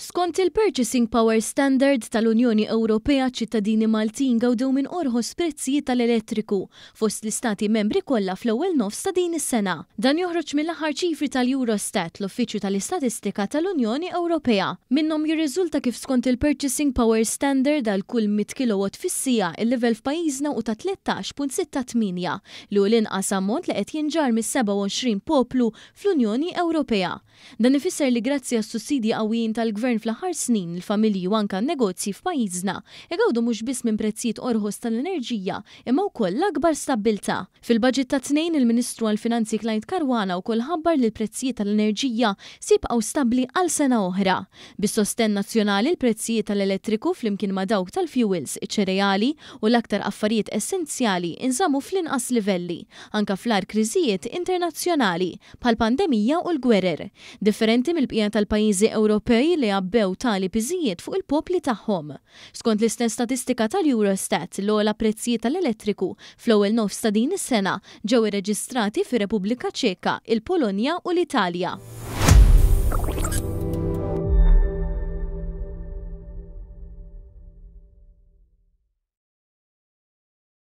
Skont il-Purchasing Power Standard tal-Unjoni Ewropea ċ-ċittadini Maltin gawdew minn orħos prezzijiet tal-elettriku fost l-istati membri kollha fl-ewwel nofs ta' din is-sena. Dan joħroġ mill-aħħar ċifri tal-Eurostat, l-Uffiċċju tal-Istatistika tal-Unjoni Ewropea. Minnhom jirriżulta kif skont il-Purchasing Power Standard għal kull 100 kilowatt fis-siegħa il-livell f'pajjiżna hu ta' 13.68 li hu l-inqas ammont li qed jinġarr mis-27 poplu fl-Unjoni Ewropea. Dan ifisser li grazzi għas-sussidji qawwijin tal-Gvern fl-aħħar snin, il-familji u anke n-negozji f'pajjiżna igawdu mhux biss minn prezzijiet orħos tal-enerġija imma wkoll l-akbar stabbiltà. Fil-Budget tat-Tnejn, il-Ministru għall-Finanzi Clyde Caruana wkoll ħabbar li l-prezzijiet tal-enerġija se jibqgħu stabbli għal sena oħra. Bis-sostenn nazzjonali, l-prezzijiet tal-elettriku flimkien ma' dawk tal-fjuwils, iċ-ċereali u l-aktar affarijiet essenzjali inżammu fl-inqas livelli, anke fl-agħar kriżijiet internazzjonali, bħall-pandemija u l-gwerer, differenti mill-bqija tal-pajjiżi Ewropej li għabbew tali piżijiet fuq il-popli tagħhom. Skont l-istess statistika tal-Eurostat, l-ogħla prezzijiet tal-elettriku fl-ewwel nofs ta' din is-sena ġew irreġistrati fir-Repubblika Ċeka, il-Polonja u l-Italja.